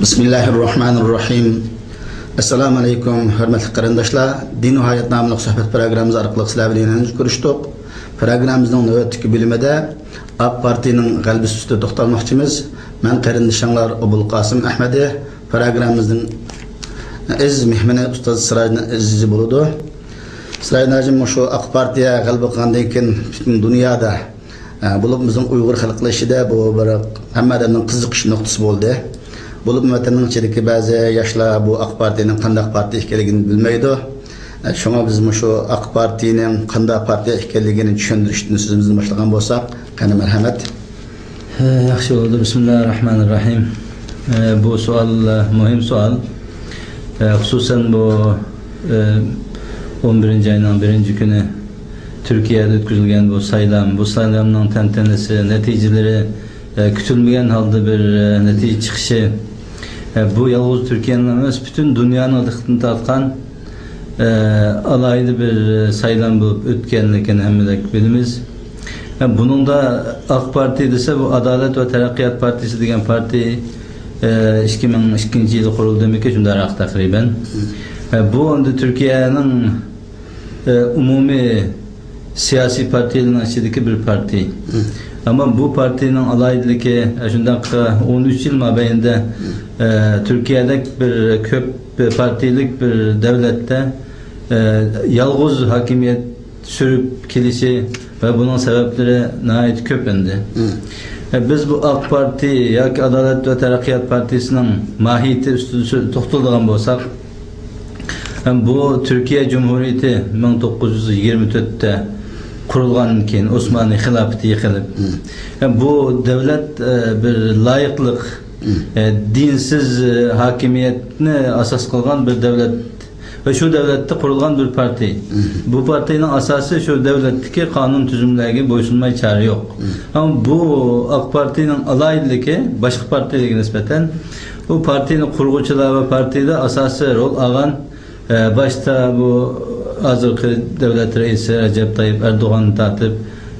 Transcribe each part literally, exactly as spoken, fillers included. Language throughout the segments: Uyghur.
بىسمىللاھىررەھمانىررەھىم. ئەسسالامۇ ئەلەيكۇم، ھۆرمەتلىك قېرىنداشلار. دىن ۋە ھايات ناملىق سۆھبەت پروگراممىمىز ئارقىلىق سىلەر بىلەن يەنە كۆرۈشتۇق. پروگراممىمىزنىڭ نۆۋەتتىكى بۆلۈمىدە ئاق پارتىيىنىڭ غەلىبىسى ئۈستىدە توختالماقچىمىز. مەن قېرىندىشىڭلار ئوبۇلقاسىم ئەھمەدى. پروگراممىمىزنىڭ ئەزىز مېھمىنى ئۇستاز سىراجدىن ئەزىزى بولىدۇ. سىراجدىن ھاجىم، مۇشۇ ئاق پارتىيە غەلىبە قىلغاندىن كېيىن پۈتۈن دۇنيادا، ئە، بولۇپ بىزنىڭ ئۇيغۇر خەلقلىرى ئىچىدە بۇ بىر ھەممە ئادەمنىڭ قىزىقىش نۇقتىسى بولدى. بولۇپمۇ ۋەتەننىڭ ئىچىدىكى بەزى ياشلار بۇ ئاق پارتىيىنىڭ قانداق پارتىيە ئىكەنلىكىنى بىلمەيدۇ. ئە، شۇڭا بىز مۇشۇ ئاق پارتىيىنىڭ قانداق پارتىيە ئىكەنلىكىنى چۈشەندۈرۈشتىن سۆزىمىزنى باشلىغان بولساق، قېنى مەرھەمەت. ھە، ياخشى بولدى. بىسمىللاھىررەھمانىررەھىم. ئە، بۇ سوئال، ئە، مۇھىم سوئال. ئە، خۇسۇسەن بۇ، ئە، ئون بىرىنچى ئاينىڭ بىرىنچى كۈنى تۈركىيەدە ئۆتكۈزۈلگەن بۇ سايلام، بۇ سايلامنىڭ تەنتەنىسى، نەتىجىلىرى، ئە، كۈتۈلمىگەن ھالدا بىر، ئە، نەتىجە چىقىشى، ئە، بۇ يالغۇز تۈركىيەنىڭ ئەمەس، پۈتۈن دۇنيانىڭ دىققىتىنى تارتقان، ئە، ئالاھىدە بىر، ئە، سايلام بولۇپ ئۆتكەنلىكىنى ھەممىدەك بىلىمىز. ئە، بۇنىڭدا ئاق پارتىيە دېسە، بۇ ئادالەت ۋە تەرەققىيات پارتىيىسى دېگەن پارتىيە، ئە، ئىككى مىڭ ئىككىنچى يىلى قۇرۇلدىمىكى، شۇنداقراق تەقرىبەن. ئە، بۇ ئەمدى تۈركىيەنىڭ، ئە، ئومۇمىي سىياسىي پارتىيىلىرىنىڭ ئىچىدىكى بىر پارتىيە. ئەمما بۇ پارتىيىنىڭ ئالاھىدىلىكى، ئە، شۇنداق، ئە، ئون ئۈچ يىل مابەينىدە، ئە، تۈركىيەدەك بىر كۆپ پارتىيىلىك بىر دۆلەتتە، ئە، يالغۇز ھاكىمىيەت سۈرۈپ كېلىشى ۋە بۇنىڭ سەۋەبلىرى ناھايىتى كۆپ ئەمدى. ئە، بىز بۇ ئاق پارتىيە ياكى ئادالەت ۋە تەرەققىيات پارتىيىسىنىڭ ماھىيىتى ئۈستىدە سۆ-، توختىلىدىغان بولساق، ئە، بۇ تۈركىيە جۇمھۇرىيىتى مىڭ توققۇز يۈز يىگىرمە تۆتتە قۇرۇلغاندىن كېيىن، ئوسمانىي خىلاپىتى يىقىلىپ، ئە، بۇ دۆلەت، ئە، بىر لايىقلىق، ئە، دىنسىز، ئە، ھاكىمىيەتنى ئاساس قىلغان بىر دۆلەت ۋە شۇ دۆلەتتە قۇرۇلغان بىر پارتىيە. بۇ پارتىيىنىڭ ئاساسى شۇ دۆلەتتىكى قانۇن تۈزۈملەرگە بويسۇنماي چارە يوق. ئەمما بۇ ئاق پارتىيىنىڭ ئالاھىدىلىكى باشقا پارتىيەلەرگە نىسبەتەن، بۇ پارتىيىنىڭ قۇرغۇچىلار ۋە پارتىيەدە ئاساسىي رول ئالغان، ئە، باشتا بۇ ھازىرقى دۆلەت رەئىسى رەجەپ تايىپ ئەردوغاندىن تارتىپ،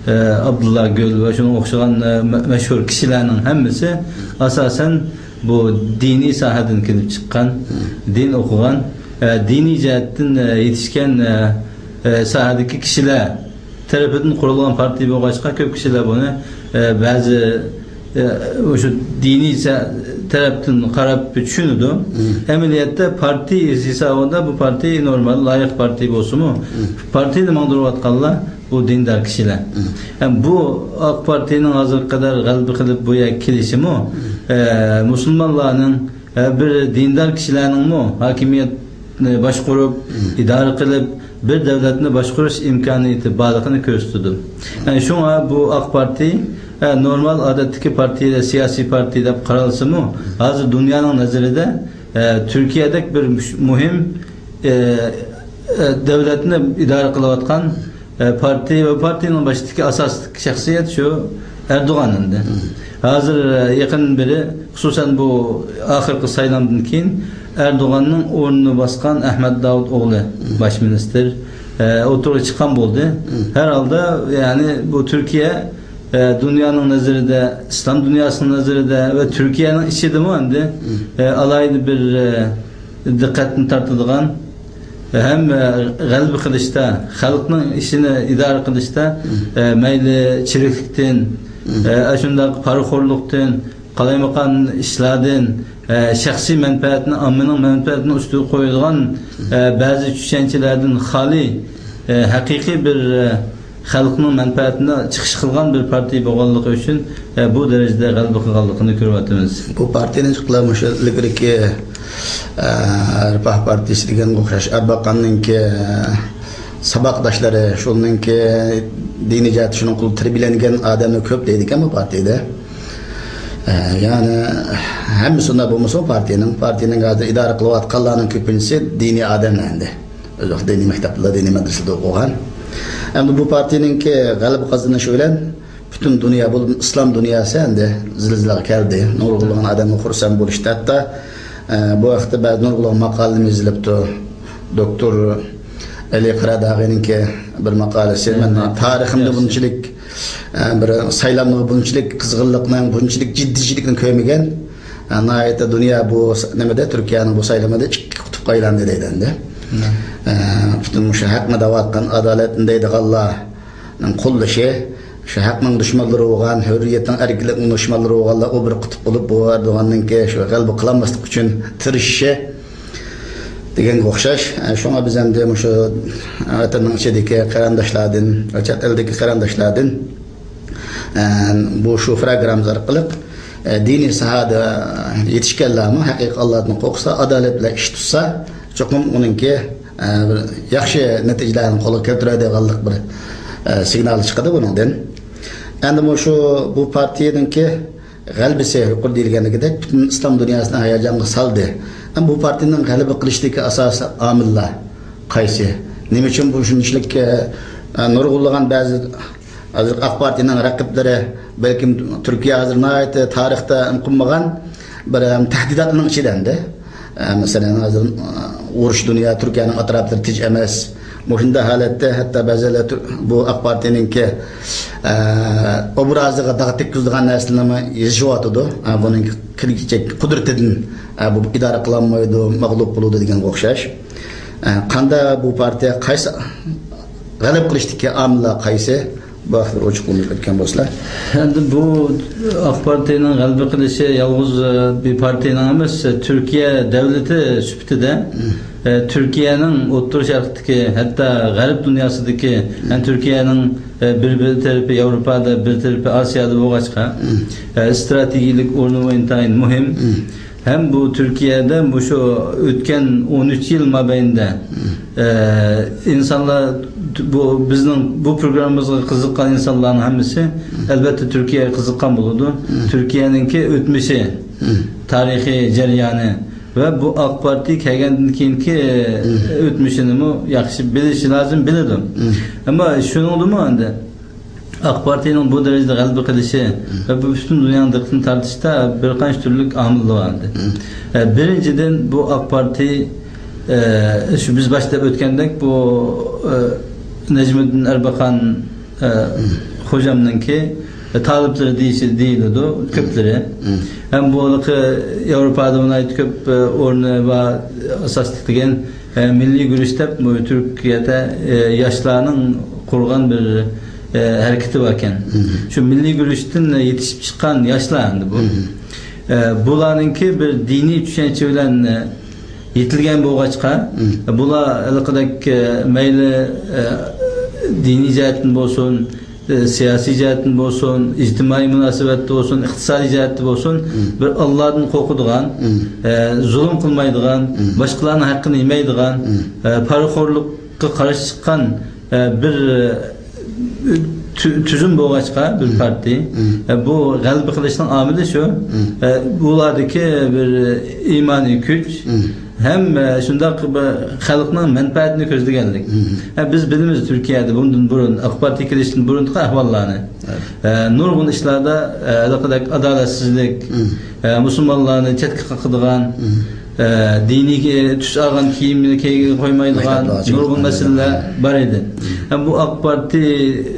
ئە، ئابدۇللا گۈل ۋە شۇنىڭغا ئوخشىغان، ئە، مە-، مەشھۇر كىشىلەرنىڭ ھەممىسى ئاساسەن بۇ دىنىي ساھەدىن كېلىپ چىققان، دىن ئوقۇغان، ئە، دىنىي جەھەتتىن، ئە، يېتىشكەن، ئە، ئە، ساھەدىكى كىشىلەر تەرىپىدىن قۇرۇلغان پارتىيە بولغاچقا، كۆپ كىشىلەر بۇنى، ئە، بەزى، ئە، مۇشۇ دىنىي سە-، تەرەپتىن قاراپ چۈشىنىدۇ. ئەمەلىيەتتە پارتىيە ھېسابىدا بۇ پارتىيە نورمال، لايىق پارتىيە بولسىمۇ، پارتىيەنى ماڭدۇرۇۋاتقانلار بۇ دىندار كىشىلەر. ھەم بۇ ئاق پارتىيەنىڭ ھازىرغا قەدەر غەلىبە قىلىپ بۇ يەرگە كېلىشىمۇ، ئە، مۇسۇلمانلارنىڭ، ئە، بىر دىندار كىشىلەرنىڭمۇ ھاكىمىيەتنى باشقۇرۇپ، ئىدارە قىلىپ، بىر دۆلەتنى باشقۇرۇش ئىمكانىيىتى بارلىقىنى كۆرسىتىدۇ. ئە، شۇڭا بۇ ئاق پارتىيە، ئە، نورمال ئادەتتىكى پارتىيە، سىياسىي پارتىيە دەپ قارالسىمۇ، ھازىر دۇنيانىڭ نەزىرىدە، ئە، تۈركىيەدەك بىر مۇش-، مۇھىم، ئە، ئە، دۆلەتنى ئىدارە قىلىۋاتقان، ئە، پارتىيە ۋە پارتىيەنىڭ باشىدىكى ئاساسلىق شەخسىيەت شۇ ئەردوغان ئەمدى. ھازىر، ئە، يېقىن بىرى، خۇسۇسەن بۇ ئاخىرقى سايلامدىن كېيىن ئەردوغاننىڭ ئورنىنى باسقان ئەھمەد داۋۇت ئوغلى باش مىنىستىر، ئە، ئوتتۇرىغا چىققان بولدى. ھەر ھالدا، يەنى بۇ تۈركىيە، ئە، دۇنيانىڭ نەزىرىدە، ئىسلام دۇنياسىنىڭ نەزىرىدە ۋە تۈركىيەنىڭ ئىچىدىمۇ ئەمدى، ئە، ئالاھىدە بىر، ئە، دىققەتنى تارتىدىغان ھەم، ئە، غەلىبە قىلىشتا، خەلقنىڭ ئىشىنى ئىدارە قىلىشتا، ئە، مەيلى چىرىكلىكتىن، ئە، ئاشۇنداق پارىخورلۇقتىن، قالايمىقان ئىشلاردىن، ئە، شەخسىي مەنپەئەتنى، ئاممىنىڭ مەنپەئەتىنى ئۈستىگە قويىدىغان، ئە، بەزى چۈشەنچىلەردىن خالىي، ئە، ھەقىقىي بىر، ئە، خەلقنىڭ مەنپەئەتىنى چىقىش قىلغان بىر پارتىيە بولغانلىقى ئۈچۈن، ئە، بۇ دەرىجىدە غەلىبە قىلغانلىقىنى كۆرۈۋاتىمىز. بۇ پارتىيەنى جىقلار مۇشۇ ئىلگىرىكى، ئە، رىپاھ پارتىيىسى دېگەنگە ئوخشاش، ئەرباقاننىڭكى، ئە، ساۋاقداشلىرى، شۇنىڭكى دىنىي جەھەتتە شۇنىڭ قولىدا تەربىيەلەنگەن ئادەملەر كۆپ دەيدىكەن بۇ پارتىيەدە. ئە، يەنى ھەممىسى ئۇنداق بولمىسىمۇ پارتىيەنىڭ، پارتىيەنىڭ ھازىر ئىدارە قىلىۋاتقانلارنىڭ كۆپىنچىسى دىنىي ئادەملەر ئەمدى. ئۆز ۋاقتىدا دىنىي مەكتەپلەردە، دىنىي مەدرىسىلەردە ئوقۇغان. ئەمدى بۇ پارتىيەنىڭكى غەلىبە قازىنىشى بىلەن پۈتۈن دۇنيا، بولۇپ ئىسلام دۇنياسى ئەمدى زىلزىلىغا كەلدى. نۇرغۇنلىغان ئادەمگە خۇرسەن بولۇشتى. ھەتتا، ئە، بۇ ھەقتە بەزى نۇرغۇنلىغان ماقالىلىرىمۇ يېزىلىپتۇ. دوكتور ئەلى قاراداغىنىڭكى بىر ماقالىسى. مەن تارىخىمدا بۇنچىلىك، ئە، بىر سايلامغا بۇنچىلىك قىزغىنلىقنىڭ، بۇنچىلىك جىددىيچىلىكنى كۆرمىگەن. ئە، ناھايىتى دۇنيا بۇ س-، نېمىدە، تۈركىيەنىڭ بۇ سايلىمىدا ئىككى قۇتۇپقا ئايلاندى دەيدۇ ئەمدى. ئە، پۈتۈن مۇشۇ ھەقنى دەۋاتقان، ئادالەتنى دەيدىغانلار قوللىشى، شۇ ھەقنىڭ دۈشمەنلىرى بولغان، ھۆررىيەتنىڭ، ئەركىنلىكنىڭ دۈشمەنلىرى بولغانلار ئۇ بىر قۇتۇپ بولۇپ، بۇ ئەردوغاننىڭكى شۇ غەلىبە قىلالماسلىق ئۈچۈن تىرىشىشى دېگەنگە ئوخشاش. شۇڭا بىز ئەمدى مۇشۇ ۋەتەننىڭ ئىچىدىكى قېرىنداشلاردىن ۋە چەت ئەلدىكى قېرىنداشلاردىن، بۇ شۇ پروگراممىمىز ئارقىلىق دىنىي ساھەدە يېتىشكەنلەرمۇ ھەقىقىي ئاللادىن قورقسا، ئادالەت بىلەن ئىش تۇتسا، چوقۇم ئۇنىڭكى ئە، بىر ياخشى نەتىجىلەرنى قولغا كەلتۈرەدىغانلىق بىر، ئە، سىگنال چىقىدۇ بۇنىڭدىن. ئەمدى مۇشۇ بۇ پارتىيەنىڭكى غەلىبىسى، يۇقىرىدا دېيىلگەنلىكىدەك، پۈتۈن ئىسلام دۇنياسىنى ھاياجانغا سالدى. ئەمما بۇ پارتىيەنىڭ غەلىبە قىلىشتىكى ئاساسىي ئامىللار قايسى؟ نېمە ئۈچۈن بۇ شۇنچىلىك، ئە، ئە، نۇرغۇنلىغان بەزى ھازىر ئاق پارتىيەنىڭ رەقىبلىرى، بەلكىم تۈركىيە ھازىر ناھايىتى تارىختا قىلمىغان بىر، ئەم، تەھدىداتنىڭ ئىچىدە ئەمدى. ئە، مەسىلەن، ھازىر، ئە، ئۇرۇش دۇنيا، تۈركىيەنىڭ ئەتراپلىرى تىنچ ئەمەس. مۇشۇنداق ھالەتتە ھەتتا بەزىلەر تۈر-، بۇ ئاق پارتىيەنىڭكى، ئە، ئوبرازىغا داغ تەگكۈزىدىغان نەرسىلەرنىمۇ يېزىشىۋاتىدۇ. ئە، بۇنىڭ كېلىچەك قۇدرىتىدىن، ئە، بۇ ئىدارە قىلالمايدۇ، مەغلۇپ بولىدۇ دېگەنگە ئوخشاش. ئە، قانداق بۇ پارتىيە قايسى غەلىبە قىلىشتىكى ئامىللار قايسى؟ بۇ ھەقتە ئوچۇقلىنىپ ئۆتكەن بولسىلا. ئەمدى بۇ ئاق پارتىيەنىڭ غەلىبە قىلىشى يالغۇز، ئە، بىر پارتىيەنىڭ ئەمەس، تۈركىيە دۆلىتى سۈپىتىدە، ئە، تۈركىيەنىڭ ئوتتۇرا شەرقتىكى، ھەتتا غەرب دۇنياسىدىكى، يەنى تۈركىيەنىڭ، ئە، بىر، بىر تەرىپى ياۋروپادا، بىر تەرىپى ئاسىيادا بولغاچقا، ئە، ئىستراتېگىيەلىك ئورنى ئىنتايىن مۇھىم. ھەم بۇ تۈركىيەدە مۇشۇ ئۆتكەن ئون ئۈچ يىل مابەينىدە، ئە، ئىنسانلار، بۇ بىزنىڭ بۇ پروگراممىمىزغا قىزىققان ئىنسانلارنىڭ ھەممىسى، ئەلۋەتتە، تۈركىيەگە قىزىققان بولىدۇ. تۈركىيەنىڭكى ئۆتمۈشى، تارىخىي جەريانى ۋە بۇ ئاق پارتىيە كەلگەندىن كېيىنكى ئۆتمۈشىنىمۇ ياخشى بىلىشى لازىم، بىلىدۇ. ئەمما شۇنىڭدىمۇ ئەمدى ئاق پارتىيەنىڭ بۇ دەرىجىدە غەلىبە قىلىشى ۋە بۇ پۈتۈن دۇنيانىڭ دىققىتىنى تارتىشتا بىر قانچە تۈرلۈك ئامىل بار ئىدى. ئە، بىرىنچىدىن، بۇ ئاق پارتىيە، ئە، شۇ بىز باشتا دەپ ئۆتكەندەك، بۇ، ئە، نەجمىدىن ئەربەقان، ئە، خوجامنىڭكى، ئە، تالىپلىرى دېيىشى، دېيىلىدۇ، كۆپلىرى. ھەم بۇ ھېلىقى ياۋروپادا ناھايىتى كۆپ، ئە، ئورنى بار، ئاساسلىق دېگەن ئە، مىللىي گۈرۈش دەپ، بۇ تۈركىيەدە، ئە، ياشلارنىڭ قۇرغان بىر، ئە، ھەرىكىتى باركەن. شۇ مىللىي گۈرۈشتىن يېتىشىپ چىققان ياشلار ئەمدى بۇ. ئە، بۇلارنىڭكى بىر دىنىي چۈشەنچە بىلەن، ئە، يېتىلگەن بولغاچقا، بۇلار ھېلىقىدەك، ئە، مەيلى، ئە، دىنىي جەھەتتىن بولسۇن، ئە، سىياسىي جەھەتتىن بولسۇن، ئىجتىمائىي مۇناسىۋەتتە بولسۇن، ئىقتىسادىي جەھەتتە بولسۇن، بىر ئاللادىن قورقىدىغان، ئە، زۇلۇم قىلمايدىغان، باشقىلارنىڭ ھەققىنى يېمەيدىغان، ئە، پارىخورلۇققا قارشى چىققان، ئە، بىر، ئە، تۈ-، تۈزۈم بولغاچقا، بىر پارتىيە، ئە، بۇ غەلىبە قىلىشنىڭ ئامىلى شۇ. ئە، بۇلاردىكى بىر ئىمانىي كۈچ، ھەم، ئە، شۇنداق بىر خەلقنىڭ مەنپەئەتىنى كۆزلىگەنلىك. ئە، بىز بىلىمىز تۈركىيەدە بۇندىن بۇرۇن، ئاق پارتىيە كېلىشتىن بۇرۇنقى ئەھۋاللارنى. ئە، نۇرغۇن ئىشلاردا، ئە، ھېلىقىدەك ئادالەتسىزلىك، ئە، مۇسۇلمانلارنى چەتكە قاقىدىغان، ئە، دىنىي، ئە، تۈس ئالغان كىيىمنى كىيگىلى قويمايدىغان نۇرغۇن مەسىلىلەر بار ئىدى. ھەم بۇ ئاق پارتىيە،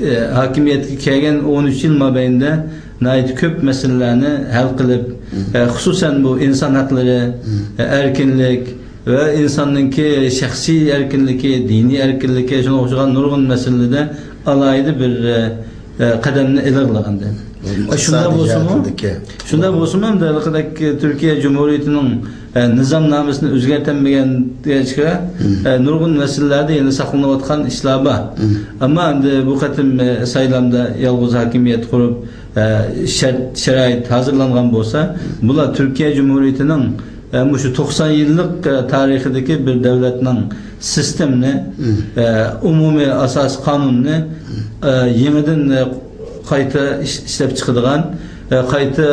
ئە، ھاكىمىيەتكە كەلگەن ئون ئۈچ يىل مابەينىدە ناھايىتى كۆپ مەسىلىلەرنى ھەل قىلىپ، ئە، خۇسۇسەن بۇ ئىنسان ھەقلىرى، ئە، ئەركىنلىك ۋە ئىنساننىڭكى شەخسىي ئەركىنلىكى، دىنىي ئەركىنلىكى، شۇنىڭغا ئوخشىغان نۇرغۇن مەسىلىلەردە ئالاھىدە بىر، ئە، ئە، قەدەمنى ئېلىۋالغان. ئە، شۇنداق بولسىمۇ، شۇنداق بولسىمۇ، ئەمدى ھېلىقىدەك تۈركىيە جۇمھۇرىيىتىنىڭ، ئە، نىزامنامىسىنى ئۆزگەرتەلمىگەن دېگەچكە، ئە، نۇرغۇن مەسىلىلەردە يەنە ساقلىنىۋاتقان ئىشلار بار. ئەمما ئەمدى بۇ قېتىم، ئە، سايلامدا يالغۇز ھاكىمىيەت قۇرۇپ، ئە، شەرت، شارائىت ھازىرلانغان بولسا، بۇلار تۈركىيە جۇمھۇرىيىتىنىڭ، ئە، مۇشۇ توقسان يىللىق، ئە، تارىخىدىكى بىر دۆلەتنىڭ سىستېمىنى، ئە، ئومۇمىي ئاساسىي قانۇننى، ئە، يېڭىدىن، ئە، قايتا ئىش-، ئىشلەپ چىقىدىغان، ئە، قايتا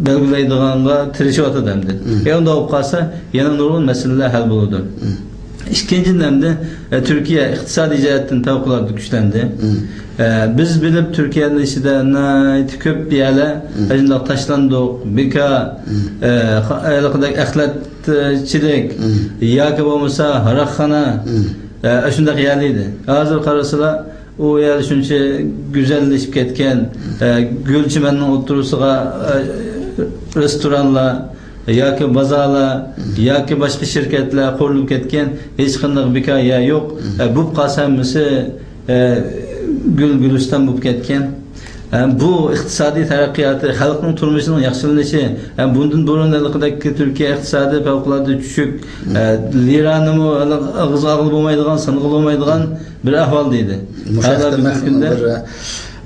بەلگىلەيدىغانغا تىرىشىۋاتىدۇ ئەمدى. ئە، ئۇنداق بولۇپ قالسا، يەنە نۇرغۇن مەسىلىلەر ھەل بولىدۇ. ئىككىنچىدىن، ئەمدى، ئە، تۈركىيە ئىقتىسادىي جەھەتتىن پەۋقۇلئاددە كۈچلەندى. ئە، بىز بىلىپ، تۈركىيەنىڭ ئىچىدە ناھايىتى كۆپ يەرلەر ئەجەنداق تاشلاندۇق، بىكار، ئە، خا-، ھېلىقىدەك ئەخلەتچىلىك ياكى بولمىسا ھاراقخانا، ئە، شۇنداق يەرلەر ئىدى. ھازىر قارىسىلا، ئۇ يەر شۇنچە گۈزەللىشىپ كەتكەن، ئە، گۈل چىمەننىڭ ئوتتۇرىسىغا، ئە، رېستورانلار ياكى بازارلار ياكى باشقا شىركەتلەر قۇرۇلۇپ كەتكەن، ھېچقانداق بىكار يەر يوق. ئە، بولۇپ قالسا ھەممىسى، ئە، گۈل گۈلىستان بولۇپ كەتكەن. ئە، بۇ ئىقتىسادىي تەرەققىياتى، خەلقنىڭ تۇرمۇشىنىڭ ياخشىلىنىشى، ئە، بۇندىن بۇرۇن ھېلىقىدەك تۈركىيە ئىقتىسادى پەۋقۇلئاددە چۈشۈك، ئە، لىرانىمۇ ئاغزىغا ئالغىلى بولمايدىغان، سانىغىلى بولمايدىغان بىر ئەھۋالدا ئىدى. مۇشۇ ھەقتە مەن بۈگۈنكى كۈندە بىر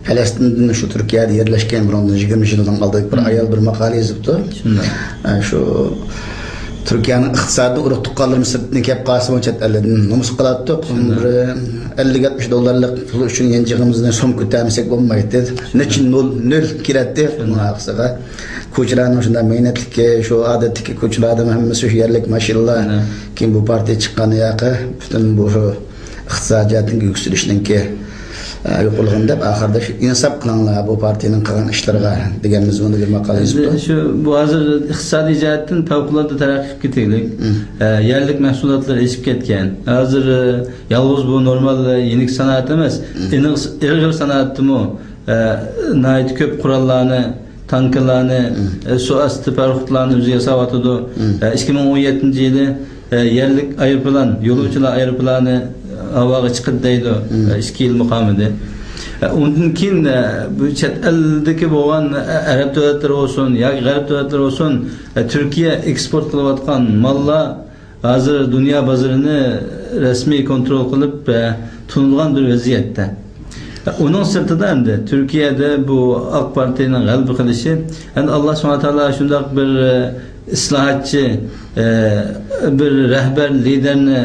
پەلەستىندىن شۇ تۈركىيەدە يەرلەشكەن، بۇنىڭدىن يىگىرمە يىل ئالدىدىكى بىر ئايال بىر ماقالە يېزىپتۇ. شۇنداق. ئە، شۇ تۈركىيەنىڭ ئىقتىسادىدىن ئۇرۇق تۇغقانلىرىمىز سىرتتىن كەپ قالسىمۇ، چەت ئەلدىن نومۇس قىلاتتۇق. بىر ئەللىك يەتمىش دوللارلىق پۇل ئۈچۈن يانچىقىمىزنى سوم كۆتەرمىسەك بولمايتتى. نەچچە نول، نۆل كىرەتتى بۇنىڭ ئارقىسىغا. كوچىلارنىڭ شۇنداق مەينەتلىكى، شۇ ئادەتتىكى كوچىلاردا ھەممىسى شۇ يەرلىك ماشىنىلار. كېيىن بۇ پارتىيە چىققان ياقى پۈتۈن بۇ ئىقتىسادىيەتنىڭ يۈكسىلىشىنىڭكى، ئە، يوقلۇقىنى دەپ، ئاخىرىدا شۇ ئىنساپ قىلىڭلار بۇ پارتىيەنىڭ قىلغان ئىشلىرىغا دېگەن مەزمۇندا بىر ماقالە يېزىپتۇ. شۇ، بۇ ھازىر ئىقتىسادىي جەھەتتىن پەۋقۇلئاددە تەرەققىي قىلىپ كېتىگلىك. ئە، يەرلىك مەھسۇلاتلار ئېشىپ كەتكەن. ھازىر، ئە، يالغۇز بۇ نورمال، ئە، يېنىك سانائەت ئەمەس، ئېغىر، ئېغىر سانائەتتىمۇ، ئە، ناھايىتى كۆپ قوراللارنى، تانكىلارنى، ئە، سۇ ئاستى پاراخوتلارنى ئۆزى ياساۋاتىدۇ. ئە، ئىككى مىڭ ئون يەتتىنچى يىلى، ئە، يەرلىك ئايروپىلان، يولۇچىلار ئايروپىلانى ھاۋاغا چىقىدۇ دەيدۇ. ئە، ئىككى يىلمۇ قالمىدى. ئە، ئۇندىن كېيىن، ئە، بۇ چەت ئەلدىكى بولغان، ئە، ئەرەب دۆلەتلىرى بولسۇن ياكى غەرب دۆلەتلىرى بولسۇن، ئە، تۈركىيە ئېكسپورت قىلىۋاتقان ماللار ھازىر دۇنيا بازىرىنى رەسمىي كونترول قىلىپ، ئە، تونۇلغان بىر ۋەزىيەتتە. ئۇنىڭ سىرتىدا ئەمدى تۈركىيەدە بۇ ئاق پارتىيەنىڭ غەلىبە قىلىشى، ئەمدى ئاللا سۇبھانەھۇ ۋە تائالا شۇنداق بىر، ئە، ئىسلاھاتچى، ئە، بىر رەھبەر، لىدېرنى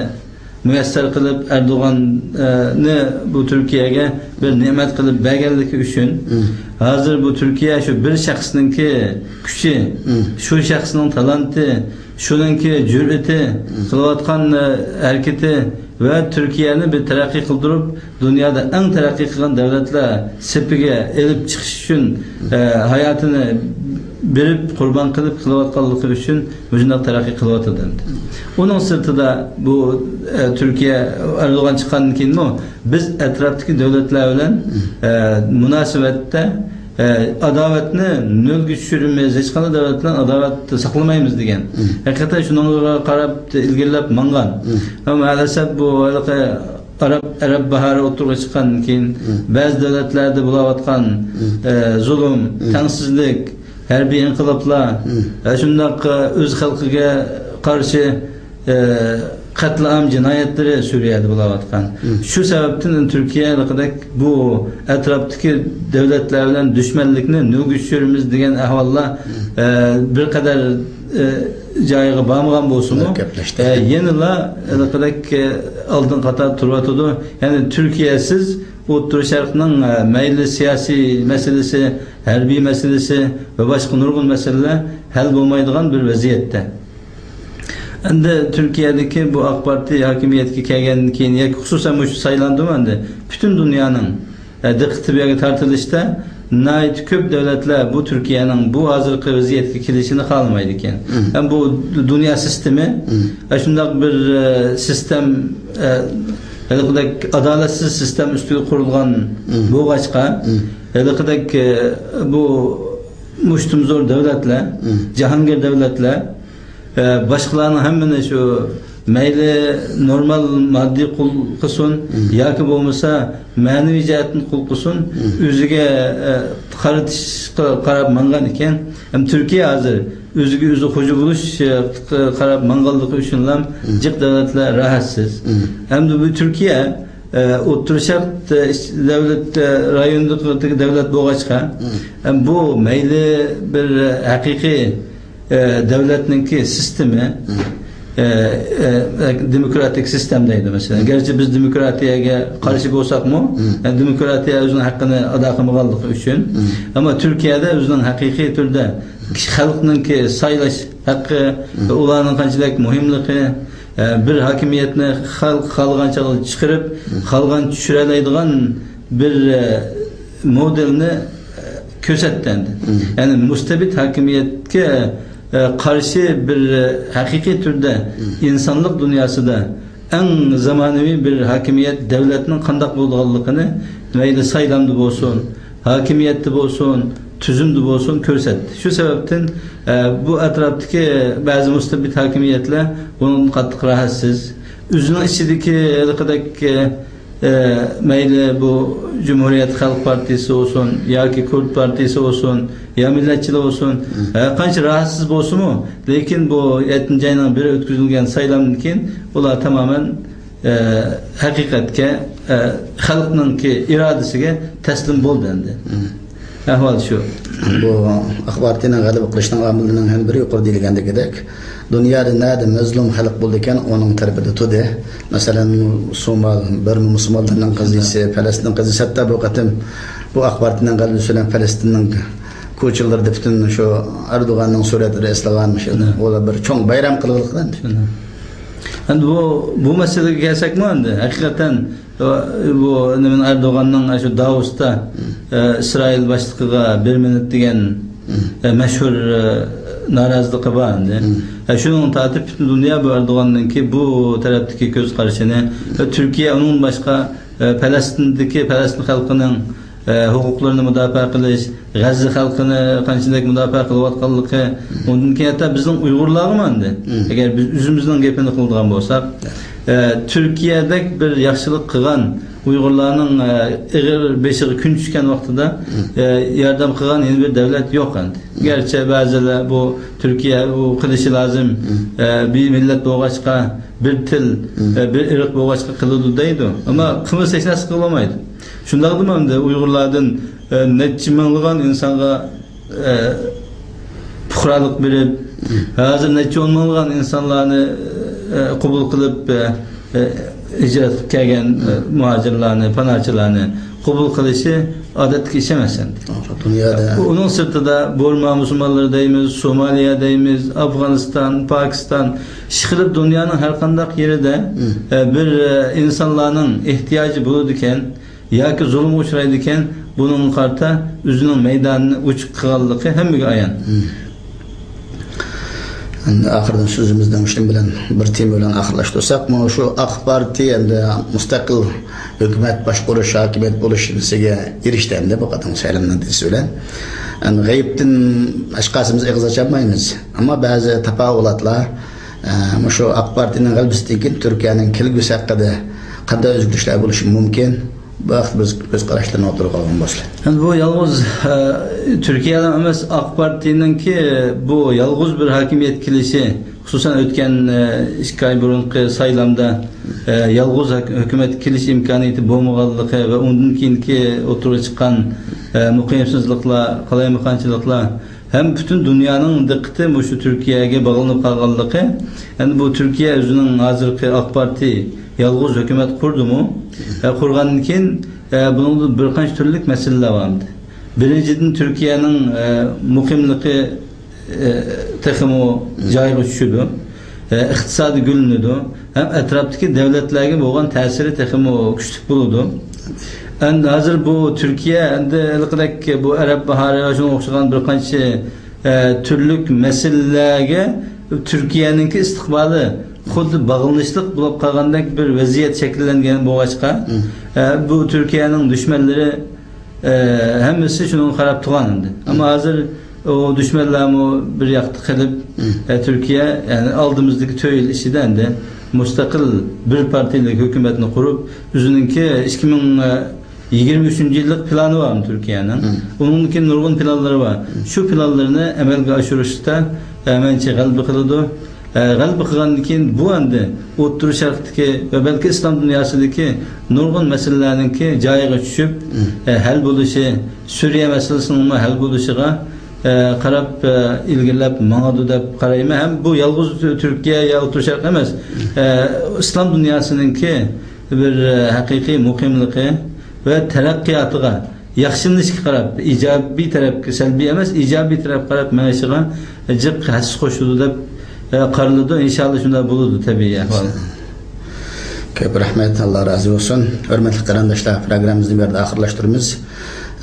مۇيەسسەر قىلىپ، ئەردوغاننى بۇ تۈركىيەگە بىر نېمەت قىلىپ بەرگەنلىكى ئۈچۈن، ھازىر بۇ تۈركىيە شۇ بىر شەخسنىڭكى كۈچى، شۇ شەخسنىڭ تالانتى، شۇنىڭكى جۈرئىتى، قىلىۋاتقان، ئە، ھەرىكىتى ۋە تۈركىيەنى بىر تەرەققىي قىلدۇرۇپ، دۇنيادا ئەڭ تەرەققىي قىلغان دۆلەتلەر سېپىگە ئېلىپ چىقىش ئۈچۈن، ئە، ھاياتىنى بېرىپ، قۇربان قىلىپ قىلىۋاتقانلىقى ئۈچۈن مۇشۇنداق تەرەققىي قىلىۋاتىدۇ ئەمدى. ئۇنىڭ سىرتىدا بۇ، ئە، تۈركىيە، ئەردوغان چىققاندىن كېيىنمۇ بىز ئەتراپتىكى دۆلەتلەر بىلەن، ئە، مۇناسىۋەتتە، ئە، ئاداۋەتنى نۆلگە چۈشۈرىمىز، ھېچقانداق دۆلەت بىلەن ئاداۋەت ساقلىمايمىز دېگەن. ھەقىقەتەن شۇنىڭغا قاراپ ئىلگىرىلەپ مانغان. ئەمما مەئەلەسەپ بۇ ھېلىقى ئەرەب، ئەرەب باھارى ئوتتۇرىغا چىققاندىن كېيىن، بەزى دۆلەتلەردە بولاۋاتقان، ئە، زۇلۇم، تەڭسىزلىك، ھەربىي ئىنقىلابلار، ئە، شۇنداق، ئە، ئۆز خەلقىگە قارشى، ئە، قەتلىئام جىنايەتلىرى سۈرىيەدە بولاۋاتقان. شۇ سەۋەبتىن تۈركىيە ھېلىقىدەك بۇ ئەتراپتىكى دۆلەتلەر بىلەن دۈشمەنلىكنى نۆلگە چۈشۈرىمىز دېگەن ئەھۋاللار، ئە، بىر قەدەر، ئە، جايىغا بارمىغان بولسىمۇ، مۇرەككەپلەشتى. ئە، يەنىلا ھېلىقىدەك، ئە، ئالدىنقى قاتاردا تۇرۇۋاتىدۇ. يەنى تۈركىيەسىز ئوتتۇرا شەرقنىڭ، ئە، مەيلى سىياسىي مەسىلىسى، ھەربىي مەسىلىسى ۋە باشقا نۇرغۇن مەسىلىلەر ھەل بولمايدىغان بىر ۋەزىيەتتە. ئەمدى تۈركىيەدىكى بۇ ئاق پارتىيە ھاكىمىيەتكە كەلگەندىن كېيىن ياكى خۇسۇسەن مۇشۇ سايلاندىمۇ ئەمدى پۈتۈن دۇنيانىڭ، ئە، دىققىتى بۇ يەرگە تارتىلىشتا ناھايىتى كۆپ دۆلەتلەر بۇ تۈركىيەنىڭ بۇ ھازىرقى ۋەزىيەتكە كېلىشىنى خالىمايدىكەن. ھەم بۇ دۇنيا سىستېمى، ئە، شۇنداق بىر، ئە، سىستېم، ئە، ھېلىقىدەك ئادالەتسىز سىستېم ئۈستىگە قۇرۇلغان بولغاچقا، ھېلىقىدەك، ئە، بۇ مۇشتۇمزور دۆلەتلەر، جاھانگىر دۆلەتلەر، ئە، باشقىلارنىڭ ھەممىنى شۇ مەيلى نورمال ماددىي قۇل قىلسۇن ياكى بولمىسا مەنىۋى جەھەتتىن قۇل قىلسۇن، ئۆزىگە، ئە، قارىتىشقا قاراپ ماڭغان ئىكەن. ھەم تۈركىيە ھازىر ئۆزىگە ئۆزى خوجا بولۇش، ئە، قاراپ ماڭغانلىقى ئۈچۈنلا جىق دۆلەتلەر راھەتسىز. ھەمدە بۇ تۈركىيە، ئە، ئوتتۇرا شەرق، ئە، دۆلەت، ئە، رايونىدىكى دۆلەت بولغاچقا، ھەم بۇ مەيلى بىر ھەقىقىي ئە، دۆلەتنىڭكى سىستېمى، ئە، ئە، ئە، دېموكراتىك سىستېم دەيدۇ، مەسىلەن. گەرچە بىز دېموكراتىيەگە قارشى بولساقمۇ، ئە، دېموكراتىيە ئۆزىنىڭ ھەققىنى ئادا قىلمىغانلىقى ئۈچۈن. ئەمما تۈركىيەدە ئۆزىنىڭ ھەقىقىي تۈردە خەلقنىڭكى سايلاش ھەققى، ئۇلارنىڭ قانچىلىك مۇھىملىقى، ئە، بىر ھاكىمىيەتنى خەلق خالىغان چاغدا چىقىرىپ، خالىغان چۈشۈرەلەيدىغان بىر، ئە، مودېلنى، ئە، كۆرسەتتى ئەمدى. يەنى مۇستەبىت ھاكىمىيەتكە، ئە، قارشى بىر، ئە، ھەقىقىي تۈردە ئىنسانلىق دۇنياسىدا ئەڭ زامانىۋى بىر ھاكىمىيەت، دەۋلەتنىڭ قانداق بولىدىغانلىقىنى مەيلى سايلامدا بولسۇن، ھاكىمىيەتتە بولسۇن، تۈزۈمدە بولسۇن كۆرسەتتى. شۇ سەۋەبتىن، ئە، بۇ ئەتراپتىكى بەزى مۇستەبىت ھاكىمىيەتلەر بۇنىڭدىن قاتتىق راھەتسىز. ئۆزىنىڭ ئىچىدىكى ھېلىقىدەك، ئە، ئە، مەيلى بۇ جۇمھۇرىيەت خەلق پارتىيىسى بولسۇن ياكى كۇرد پارتىيىسى بولسۇن يا مىللەتچىلەر بولسۇن، ھەر قانچە راھەتسىز بولسىمۇ، لېكىن بۇ يەتتىنچى ئاينىڭ بىرى ئۆتكۈزۈلگەن سايلامدىن كېيىن ئۇلار تامامەن، ئە، ھەقىقەتكە، ئە، خەلقنىڭكى ئىرادىسىگە تەسلىم بولدى ئەمدى. ئەھۋال شۇ. بۇ ئاق پارتىيەنىڭ غەلىبە قىلىشىنىڭ ئامىللىرىنىڭ يەنە بىرى يۇقىرىدا دېيىلگەندىكىدەك، دۇنيادا نەدە مەزلۇم خەلق بولىدىكەن، ئۇنىڭ تەرىپىدە تۇردى. مەسىلەن، سومال، بىرما مۇسۇلمانلىرىنىڭ قەزىيىسى، پەلەستىن قەزىيىسى، ھەتتا بۇ قېتىم بۇ ئاق پارتىيەنىڭ غەلىبىسى بىلەن پەلەستىننىڭ كوچىلىرىدا پۈتۈن شۇ ئەردوغاننىڭ سۈرەتلىرى ئېسىلغان، شۇ ئۇلار بىر چوڭ بايرام قىلىۋاتقان. ئەمدى بۇ، بۇ مەسىلىگە كەلسەكمۇ، ئەمدى ھەقىقەتەن بۇ نېمىنى، ئەردوغاننىڭ شۇ داۋۇستا، ئە، ئىسرائىل باشلىقىغا بىر مىنۇت دېگەن، ئە، مەشھۇر، ئە، نارازىلىقى بار ئەمدى. ئە، شۇنىڭغا تارتىپ پۈتۈن دۇنيا بۇ ئەردوغاننىڭكى بۇ تەرەپتىكى كۆز قارىشىنى، ئە، تۈركىيە ئۇنىڭدىن باشقا، ئە، پەلەستىندىكى پەلەستىن خەلقىنىڭ، ئە، ھوقۇقلىرىنى مۇداپىئە قىلىش، غەززە خەلقىنى قانچىلىك مۇداپىئە قىلىۋاتقانلىقى، ئۇندىن كېيىن ھەتتا بىزنىڭ ئۇيغۇرلارغىمۇ ئەمدى، ئەگەر بىز ئۆزىمىزنىڭ گېپىنى قىلىدىغان بولساق، ئە، تۈركىيەدەك بىر ياخشىلىق قىلغان ئۇيغۇرلارنىڭ، ئە، ئېغىر بېشىغا كۈن چۈشكەن ۋاقتىدا، ئە، ياردەم قىلغان يەنە بىر دەۋلەت يوق ئەمدى. گەرچە بەزىلەر بۇ تۈركىيە بۇ قىلىشى لازىم، ئە، بىر مىللەت بولغاچقا، بىر تىل، ئە، بىر ئىرق بولغاچقا قىلىدۇ دەيدۇ. ئەمما قىلمىسا ھېچ نەرسە قىلالمايدۇ. شۇنداقتىمۇ ئەمدى ئۇيغۇرلاردىن، ئە، نەچچە مىڭلىغان ئىنسانغا، ئە، پۇقرالىق بېرىپ، ھازىر نەچچە ئون مىڭلىغان ئىنسانلارنى، ئە، قوبۇل قىلىپ، ئە، ئە، ھىجرەت قىلىپ كەلگەن، ئە، مۇھاجىرلارنى، پاناھچىلارنى قوبۇل قىلىشى ئادەتتىكى ئىش ئەمەس ئەمدى. دۇنيادا. ئۇنىڭ سىرتىدا بۇرما مۇسۇلمانلىرى دەيمىز، سومالىيە دەيمىز، ئافغانىستان، پاكىستان، ئىشقىلىپ دۇنيانىڭ ھەر قانداق يېرىدە، ئە، بىر، ئە، ئىنسانلارنىڭ ئېھتىياجى بولىدىكەن، ياكى زۇلۇمغا ئۇچرايدىكەن، بۇنىڭغا قارىتا ئۆزىنىڭ مەيدانىنى ئوچۇق قىلغانلىقى ھەممىگە ئايان. ئەمدى ئاخىرىدا سۆزىمىزنى مۇشۇنىڭ بىلەن بىر تېما بىلەن ئاخىرلاشتۇرساق، مانا شۇ ئاق پارتىيە ئەمدى مۇستەقىل ھۆكۈمەت باشقۇرۇش، ھاكىمىيەت بولۇش نېمىسىگە ئېرىشتى ئەمدى بۇ قېتىمقى سايلام نەتىجىسى بىلەن. ئەمدى غەيىبتىن ھېچقايسىمىز ئېغىز ئاچالمايمىز. ئەمما بەزى تاپاۋۇلاتلار، ئە، مۇشۇ ئاق پارتىيەنىڭ غەلىبىسىدىن كېيىن تۈركىيەنىڭ كەلگۈسى ھەققىدە قانداق ئۆزگىرىشلەر بولۇشى مۇمكىن؟ بۇ ھەقتە بىز ئۆز قاراشلىرىنى ئوتتۇرىغا قويغان بولسىلى. ئەمدى بۇ يالغۇز، ئە، تۈركىيەلا ئەمەس، ئاق پارتىيەنىڭكى بۇ يالغۇز بىر ھاكىمىيەتكە كېلىشى، خۇسۇسەن ئۆتكەن، ئە، ئىككى ئاي بۇرۇنقى سايلامدا، ئە، يالغۇز ھاك-، ھۆكۈمەتكە كېلىش ئىمكانىيىتى بولمىغانلىقى ۋە ئۇندىن كېيىنكى ئوتتۇرىغا چىققان، ئە، مۇقىمسىزلىقلار، قالايمىقانچىلىقلار، ھەم پۈتۈن دۇنيانىڭ دىققىتى مۇشۇ تۈركىيەگە باغلىنىپ قالغانلىقى، يەنى بۇ تۈركىيە ئۆزىنىڭ ھازىرقى ئاق پارتىي يالغۇز ھۆكۈمەت قۇردىمۇ؟ ئە، قۇرغاندىن كېيىن، ئە، بۇنىڭدا بىر قانچە تۈرلۈك مەسىلىلەر بار ئەمدى. بىرىنچىدىن، تۈركىيەنىڭ، ئە، مۇقىملىقى، ئە، تېخىمۇ جايىغا چۈشىدۇ. ئە، ئىقتىسادى گۈللىنىدۇ. ھەم ئەتراپتىكى دۆلەتلەرگە بولغان تەسىرى تېخىمۇ كۈچلۈك بولىدۇ. ئەمدى ھازىر بۇ تۈركىيە، ئەمدى ھېلىقىدەك بۇ ئەرەب باھارى ۋە شۇنىڭغا ئوخشىغان بىر قانچە، ئە، تۈرلۈك مەسىلىلەرگە تۈركىيەنىڭكى ئىستىقبالى خۇددى باغلىنىشلىق بولۇپ قالغاندەك بىر ۋەزىيەت شەكىللەنگەن بولغاچقا، ئە، بۇ تۈركىيەنىڭ دۈشمەنلىرى، ئە، ھەممىسى شۇنىڭغا قاراپ تۇرغان ئەمدى. ئەمما ھازىر ئۇ دۈشمەنلەرمۇ بىر ياقتا قېلىپ، ئە، تۈركىيە، يەنى ئالدىمىزدىكى تۆت يىل ئىچىدە ئەمدى مۇستەقىل بىر پارتىيىلىك ھۆكۈمەتنى قۇرۇپ، ئۆزىنىڭكى ئىككى مىڭ يىگىرمە ئۈچىنچى يىللىق پىلانى بار تۈركىيەنىڭ. ئۇنىڭدىن كېيىن نۇرغۇن پىلانلىرى بار. شۇ پىلانلىرىنى ئەمەلگە ئاشۇرۇشتا، ئە، مەنچە غەلىبە قىلىدۇ. ئە، غەلىبە قىلغاندىن كېيىن بۇ ئەمدى ئوتتۇرا شەرقتىكى ۋە بەلكى ئىسلام دۇنياسىدىكى نۇرغۇن مەسىلىلەرنىڭكى جايىغا چۈشۈپ، ئە، ھەل بولۇشى، سۈرىيە مەسىلىسىنىڭمۇ ھەل بولۇشىغا، ئە، قاراپ، ئە، ئىلگىرىلەپ ماڭىدۇ دەپ قارايمەن. ھەم بۇ يالغۇز تۈ-، تۈركىيە يا ئوتتۇرا شەرق ئەمەس، ئە، ئىسلام دۇنياسىنىڭكى بىر، ئە، ھەقىقىي مۇقىملىقى ۋە تەرەققىياتىغا، ياخشىلىنىشقا قاراپ، ئىجابىي تەرەپكە، سەلبىي ئەمەس، ئىجابىي تەرەپكە قاراپ مېڭىشىغا جىق ھەسسە قوشىدۇ دەپ، ئە، قارىلىدۇ، ئىنشاللا شۇنداق بولىدۇ، تەبىئىي ئەھۋال. كۆپ رەھمەت، ئاللا رازى بولسۇن. ھۆرمەتلىك قېرىنداشلار، پروگراممىمىزنى بۇ يەردە ئاخىرلاشتۇرىمىز.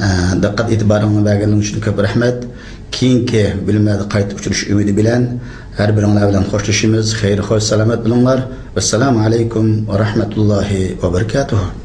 ئە، دىققەت ئېتىبارىڭلارنى بەرگەنلىكىڭ ئۈچۈن كۆپ رەھمەت. كېيىنكى بۆلۈملەردە قايتا ئۇچرىشىش ئۈمىدى بىلەن ھەر بىرىڭلار بىلەن خوشلىشىمىز. خەير، خوش، سالامەت بولۇڭلار. ۋەسسالامۇ ئەلەيكۇم ۋە رەھمەتۇللاھى ۋە بەرىكاتۇھۇ.